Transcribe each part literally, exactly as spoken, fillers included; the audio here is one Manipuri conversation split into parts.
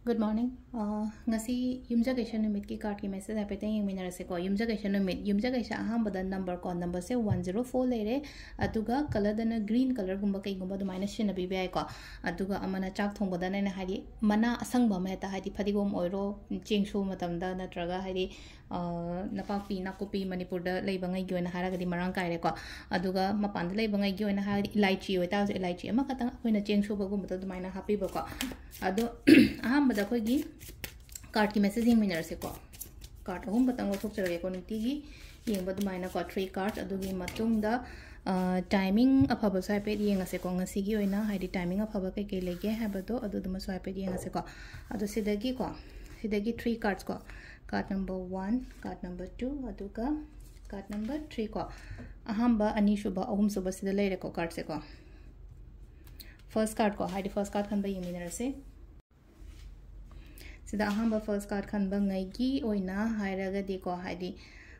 Good morning. ꯑ, ꯉꯁꯤ ꯌꯨꯝꯖꯀꯩꯁ ꯅꯨꯃꯤꯠꯀꯤ cardꯀꯤ message ꯍꯥꯏꯐꯦꯠꯇꯪ ꯌꯦꯡꯃꯤꯟꯅꯔꯁꯦꯀꯣ꯫ ꯌꯨꯝꯖꯀꯩꯁ ꯅꯨꯃꯤꯠ, ꯌꯨꯝꯖꯀꯩꯁ ꯑꯍꯥꯟꯕꯗ number ꯀꯣ, numberꯁꯦ one zero four ꯂꯩꯔꯦ, ꯑꯗꯨꯒ colourꯗꯅ green colourꯒꯨꯝꯕ ꯀꯩꯒꯨꯝꯕ ꯑꯗꯨꯃꯥꯏꯅ ꯁꯤꯖꯤꯟꯅꯕꯤꯕ ꯌꯥꯏꯀꯣ꯫ ꯑꯗꯨꯒ ꯑꯃꯅ ꯆꯥꯛ ꯊꯣꯡꯕꯗꯅ ꯑꯩꯅ ꯍꯥꯏꯗꯤ ꯃꯅꯥ ꯑꯁꯪꯕ ꯑꯃ ꯍꯦꯛꯇ, ꯍꯥꯏꯗꯤ ꯐꯗꯤꯒꯣꯝ ꯑꯣꯏꯔꯣ, ꯆꯦꯡ ꯁꯨꯕ ꯃꯇꯝꯗ ꯅꯠꯇ꯭ꯔꯒ ꯍꯥꯏꯗꯤ ꯑ, ꯅꯄꯥꯛꯄꯤ, ꯅꯥꯀꯨꯞꯄꯤ ꯃꯅꯤꯄꯨꯔꯗ ꯂꯩꯕꯉꯩꯒꯤ ꯑꯣꯏꯅ ꯍꯥꯏꯔꯒꯗꯤ ꯃꯔꯥꯡ ꯀꯥꯏꯔꯦꯀꯣ꯫ ꯑꯗꯨꯒ ꯃꯄꯥꯟꯗ ꯂꯩꯕꯉꯩꯒꯤ ꯑꯣꯏꯅ ꯍꯥꯏꯔꯒꯗꯤ ꯏꯂꯥꯏꯆꯤ ꯑꯣꯏꯇꯥꯔꯁꯨ, ꯏꯂꯥꯏꯆꯤ ꯑꯃꯈꯛꯇꯪ ꯑꯩꯈꯣꯏꯅ ꯆꯦꯡ ꯁꯨꯕꯒꯨꯝꯕꯗ ꯑꯗꯨꯃꯥꯏꯅ ꯍꯥꯞꯄꯤꯕꯀꯣ꯫ ꯑꯗꯣ ꯑꯍꯥꯟꯕꯗ ꯑꯩꯈꯣꯏꯒꯤ cardꯀꯤ message ꯌꯦꯡꯃꯤꯟꯅꯔꯁꯦꯀꯣ꯫ Card ꯑꯍꯨꯝ ꯈꯛꯇꯪ ꯂꯧꯊꯣꯛꯆꯔꯒꯦꯀꯣ, ꯅꯨꯡꯇꯤꯒꯤ ꯌꯦꯡꯕ ꯑꯗꯨꯃꯥꯏꯅꯀꯣ, three card꯫ ꯑꯗꯨꯒꯤ ꯃꯇꯨꯡꯗ, ꯑ, timing ꯑꯐꯕꯁꯨ ꯍꯥꯏꯐꯦꯠ ꯌꯦꯡꯉꯁꯦꯀꯣ, ꯉꯁꯤꯒꯤ ꯑꯣꯏꯅ ꯍꯥꯏꯗꯤ timing ꯑꯐꯕ ꯀꯩꯀꯩ ꯂꯩꯒꯦ ꯍꯥꯏꯕꯗꯣ ꯑꯗꯨꯗꯨꯃꯁꯨ ꯍꯥꯏꯐꯦꯠ ꯌꯦꯡꯉꯁꯦꯀꯣ꯫ ꯑꯗꯣ ꯁꯤꯗꯒꯤꯀꯣ, ꯁꯤꯗꯒꯤ three cards ꯀꯣ, card number one, card number two, ꯑꯗꯨꯒ card number three ꯀꯣ꯫ ꯑꯍꯥꯟꯕ, ꯑꯅꯤꯁꯨꯕ, ꯑꯍꯨꯝꯁꯨꯕ ꯁꯤꯗ ꯂꯩꯔꯦꯀꯣ cardꯁꯦꯀꯣ꯫ First card ꯀꯣ, ꯍꯥꯏꯗꯤ first card ꯈꯟꯕ ꯌꯦꯡꯃꯤꯟꯅꯔꯁꯦ꯫ ꯁꯤꯗ ꯑꯍꯥꯟꯕ first card ꯈꯟꯕ ꯉꯩꯒꯤ ꯑꯣꯏꯅ ꯍꯥꯏꯔꯒꯗꯤꯀꯣ, ꯍꯥꯏꯗꯤ,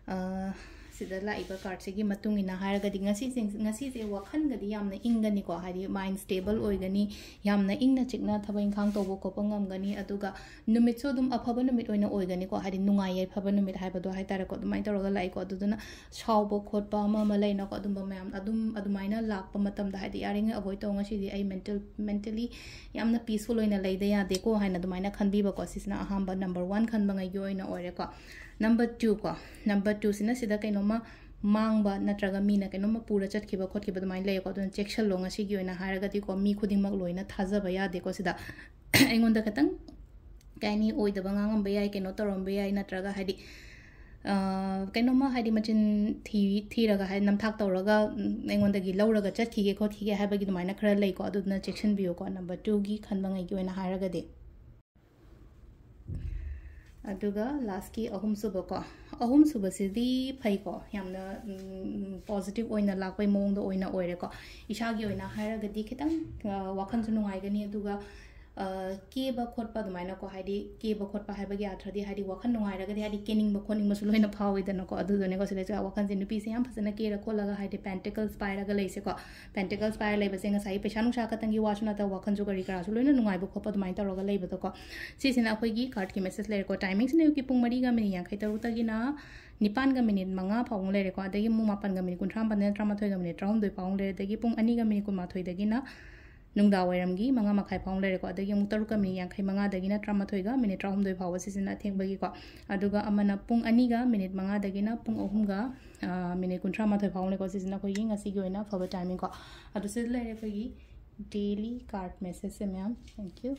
ꯑ, ꯁꯤꯗ ꯂꯥꯛꯏꯕ cardꯁꯤꯒꯤ ꯃꯇꯨꯡ ꯏꯟꯅ ꯍꯥꯏꯔꯒꯗꯤ ꯉꯁꯤꯁꯤꯡ-, ꯉꯁꯤꯁꯦ ꯋꯥꯈꯜꯒꯗꯤ ꯌꯥꯝꯅ ꯏꯪꯒꯅꯤꯀꯣ, ꯍꯥꯏꯗꯤ mind stable ꯑꯣꯏꯒꯅꯤ, ꯌꯥꯝꯅ ꯏꯪꯅ ꯆꯤꯛꯅ ꯊꯕꯛ ꯏꯪꯈꯥꯡ ꯇꯧꯕ ꯈꯣꯠꯄ ꯉꯝꯒꯅꯤ, ꯑꯗꯨꯒ ꯅꯨꯃꯤꯠꯁꯨ ꯑꯗꯨꯝ ꯑꯐꯕ ꯅꯨꯃꯤꯠ ꯑꯣꯏꯅ ꯑꯣꯏꯒꯅꯤꯀꯣ, ꯍꯥꯏꯗꯤ ꯅꯨꯡꯉꯥꯏ ꯌꯥꯏꯐꯕ ꯅꯨꯃꯤꯠ ꯍꯥꯏꯕꯗꯣ ꯍꯥꯏꯇꯥꯔꯦꯀꯣ, ꯑꯗꯨꯃꯥꯏꯅ ꯇꯧꯔꯒ ꯂꯥꯛꯏꯀꯣ꯫ ꯑꯗꯨꯗꯨꯅ ꯁꯥꯎꯕ ꯈꯣꯠꯄ ꯑꯃ ꯑꯃ ꯂꯩꯅꯀꯣ, ꯑꯗꯨꯝꯕ ꯃꯌꯥꯝ ꯑꯗꯨꯝ ꯑꯗꯨꯃꯥꯏꯅ ꯂꯥꯛꯄ ꯃꯇꯝꯗ ꯍꯥꯏꯗꯤ ꯌꯥꯔꯤꯉꯩ avoid ꯇꯧ, ꯉꯁꯤꯗꯤ ꯑꯩ mental, mentally ꯌꯥꯝꯅ peaceful ꯑꯣꯏꯅ ꯂꯩꯗ ꯌꯥꯗꯦꯀꯣ ꯍꯥꯏꯅ ꯑꯗꯨꯃꯥꯏꯅ ꯈꯟꯕꯤꯕꯀꯣ꯫ ꯁꯤꯁꯤꯅ ꯑꯍꯥꯟꯕ number one ꯈꯟꯕꯉꯩꯒꯤ ꯑꯣꯏꯅ ꯑꯣꯏꯔꯦꯀꯣ꯫ Number two ꯀꯣ, number twoꯁꯤꯅ ꯁꯤꯗ ꯀꯩꯅꯣꯝꯃ ꯃꯥꯡꯕ ꯅꯠꯇ꯭ꯔꯒ ꯃꯤꯅ ꯀꯩꯅꯣꯝꯃ ꯄꯨꯔ ꯆꯠꯈꯤꯕ ꯈꯣꯠꯈꯤꯕ ꯑꯗꯨꯃꯥꯏꯅ ꯂꯩꯌꯦꯀꯣ꯫ ꯑꯗꯨꯅ ꯆꯦꯛꯁꯜꯂꯣ, ꯉꯁꯤꯒꯤ ꯑꯣꯏꯅ ꯍꯥꯏꯔꯒꯗꯤꯀꯣ, ꯃꯤ ꯈꯨꯗꯤꯡꯃꯛ ꯂꯣꯏꯅ ꯊꯥꯖꯕ ꯌꯥꯗꯦꯀꯣ ꯁꯤꯗ꯫ ꯑꯩꯉꯣꯟꯗ ꯈꯤꯇꯪ, ꯀꯩ ꯍꯥꯏꯅꯤ, ꯑꯣꯏꯗꯕ ꯉꯥꯡꯉꯝꯕ ꯌꯥꯏ, ꯀꯩꯅꯣ ꯇꯧꯔꯝꯕ ꯌꯥꯏ, ꯅꯠꯇ꯭ꯔꯒ ꯍꯥꯏꯗꯤ, ꯑ, ꯀꯩꯅꯣꯝꯃ ꯍꯥꯏꯗꯤ ꯃꯆꯤꯟ ꯊꯤ-, ꯊꯤꯔꯒ ꯍꯥꯏꯗꯤ ꯅꯝꯊꯥꯛ ꯇꯧꯔꯒ, ꯎꯝ, ꯑꯩꯉꯣꯟꯗꯒꯤ ꯂꯧꯔꯒ ꯆꯠꯈꯤꯒꯦ ꯈꯣꯠꯈꯤꯒꯦ ꯍꯥꯏꯕꯒꯤ ꯑꯗꯨꯃꯥꯏꯅ ꯈꯔ ꯂꯩꯀꯣ꯫ ꯑꯗꯨꯗꯨꯅ ꯆꯦꯛꯁꯤꯟꯕꯤꯌꯨꯀꯣ, number twoꯒꯤ ꯈꯟꯕꯉꯩꯒꯤ ꯑꯣꯏꯅ ꯍꯥꯏꯔꯒꯗꯤ꯫ ꯑꯗꯨꯒ lastꯀꯤ ꯑꯍꯨꯝꯁꯨꯕꯀꯣ, ꯑꯍꯨꯝꯁꯨꯕꯁꯤꯗꯤ ꯐꯩꯀꯣ, ꯌꯥꯝꯅ, ꯎꯝ, positive ꯑꯣꯏꯅ ꯂꯥꯛꯄꯩ ꯃꯑꯣꯡꯗ ꯑꯣꯏꯅ ꯑꯣꯏꯔꯦꯀꯣ꯫ ꯏꯁꯥꯒꯤ ꯑꯣꯏꯅ ꯍꯥꯏꯔꯒꯗꯤ ꯈꯤꯇꯪ, ꯑ, ꯋꯥꯈꯜꯁꯨ ꯅꯨꯡꯉꯥꯏꯒꯅꯤ, ꯑꯗꯨꯒ ꯑ, ꯀꯦꯕ ꯈꯣꯠꯄ ꯑꯗꯨꯃꯥꯏꯅꯀꯣ, ꯍꯥꯏꯗꯤ ꯀꯦꯕ ꯈꯣꯠꯄ ꯍꯥꯏꯕꯒꯤ ꯑꯥꯔꯊꯗꯤ ꯍꯥꯏꯗꯤ ꯋꯥꯈꯜ ꯅꯨꯡꯉꯥꯏꯔꯒꯗꯤ ꯍꯥꯏꯗꯤ ꯀꯦꯅꯤꯡꯕ ꯈꯣꯠꯅꯤꯡꯕꯁꯨ ꯂꯣꯏꯅ ꯐꯥꯎꯋꯤꯗꯅꯀꯣ꯫ ꯑꯗꯨꯗꯨꯅꯦꯀꯣ ꯁꯤꯗꯩꯁꯤꯗ ꯋꯥꯈꯜꯁꯦ ꯅꯨꯄꯤꯁꯦ ꯌꯥꯝ ꯐꯖꯅ ꯀꯦꯔ ꯈꯣꯠꯂꯒ ꯍꯥꯏꯗꯤ pentacles ꯄꯥꯏꯔꯒ ꯂꯩꯁꯦꯀꯣ꯫ Pentacles ꯄꯥꯏꯔ ꯂꯩꯕꯁꯦ ꯉꯁꯥꯏꯒꯤ ꯄꯩꯁꯥ ꯅꯨꯡꯁꯥ ꯈꯛꯇꯪꯒꯤ ꯋꯥꯁꯨ ꯅꯠꯇꯕ ꯋꯥꯈꯜꯁꯨ ꯀꯔꯤ ꯀꯔꯥꯁꯨ ꯂꯣꯏꯅ ꯅꯨꯡꯉꯥꯏꯕ ꯈꯣꯠꯄ ꯑꯗꯨꯃꯥꯏꯅ ꯇꯧꯔꯒ ꯂꯩꯕꯗꯣꯀꯣ꯫ ꯁꯤꯁꯤꯅ ꯑꯩꯈꯣꯏꯒꯤ cardꯀꯤ message ꯂꯩꯔꯦꯀꯣ꯫ Timingꯁꯤꯅ ꯑꯌꯨꯛꯀꯤ ꯄꯨꯡ ꯃꯔꯤꯒ ꯃꯤꯅꯤꯠ ꯌꯥꯡꯈꯩ ꯇꯔꯨꯛꯇꯒꯤꯅ ꯅꯤꯄꯥꯟꯒ ꯃꯤꯅꯤꯠ ꯃꯉꯥ ꯐꯥꯎꯕ ꯂꯩꯔꯦꯀꯣ꯫ ꯑꯗꯒꯤ ꯑꯃꯨꯛ ꯃꯥꯄꯟꯒ ꯃꯤꯅꯤꯠ ꯀꯨꯟꯊ꯭ꯔꯥ ꯃꯥꯄꯟꯗꯩꯅ ꯇꯔꯥꯃꯥꯊꯣꯏꯒ ꯃꯤꯅꯤꯠ ꯇꯔꯥꯍꯨꯝꯗꯣꯏ ꯐꯥꯎꯕ ꯂꯩꯔꯦ꯫ ꯑꯗꯒꯤ ꯄꯨꯡ ꯑꯅꯤꯒ ꯃꯤꯅꯤꯠ ꯀꯨꯟꯃꯥꯊꯣꯏꯗꯒꯤꯅ ꯅꯨꯡꯗꯥꯡ ꯋꯥꯏꯔꯝꯒꯤ ꯃꯉꯥ ꯃꯈꯥꯏ ꯐꯥꯎꯕ ꯂꯩꯔꯦꯀꯣ꯫ ꯑꯗꯒꯤ ꯑꯃꯨꯛ ꯇꯔꯨꯛꯀ ꯃꯤꯅꯤꯠ ꯌꯥꯡꯈꯩ ꯃꯉꯥꯗꯒꯤꯅ ꯇꯔꯥꯃꯥꯊꯣꯏꯒ ꯃꯤꯅꯤꯠ ꯇꯔꯥꯍꯨꯝꯗꯣꯏ ꯐꯥꯎꯕ ꯁꯤꯁꯤꯅ ꯑꯊꯦꯡꯕꯒꯤꯀꯣ꯫ ꯑꯗꯨꯒ ꯑꯃꯅ ꯄꯨꯡ ꯑꯅꯤꯒ ꯃꯤꯅꯤꯠ ꯃꯉꯥꯗꯒꯤꯅ ꯄꯨꯡ ꯑꯍꯨꯝꯒ, ꯑ, ꯃꯤꯅꯤꯠ ꯀꯨꯟꯊ꯭ꯔꯥ ꯃꯥꯊꯣꯏ ꯐꯥꯎꯕ ꯂꯩꯀꯣ꯫ ꯁꯤꯁꯤꯅ ꯑꯩꯈꯣꯏꯒꯤ ꯉꯁꯤꯒꯤ ꯑꯣꯏꯅ ꯑꯐꯕ timingꯀꯣ꯫ ꯑꯗꯨ ꯁꯤꯗ ꯂꯩꯔꯦ ꯑꯩꯈꯣꯏꯒꯤ daily card messageꯁꯦ ꯃꯌꯥꯝ꯫ Thank you꯫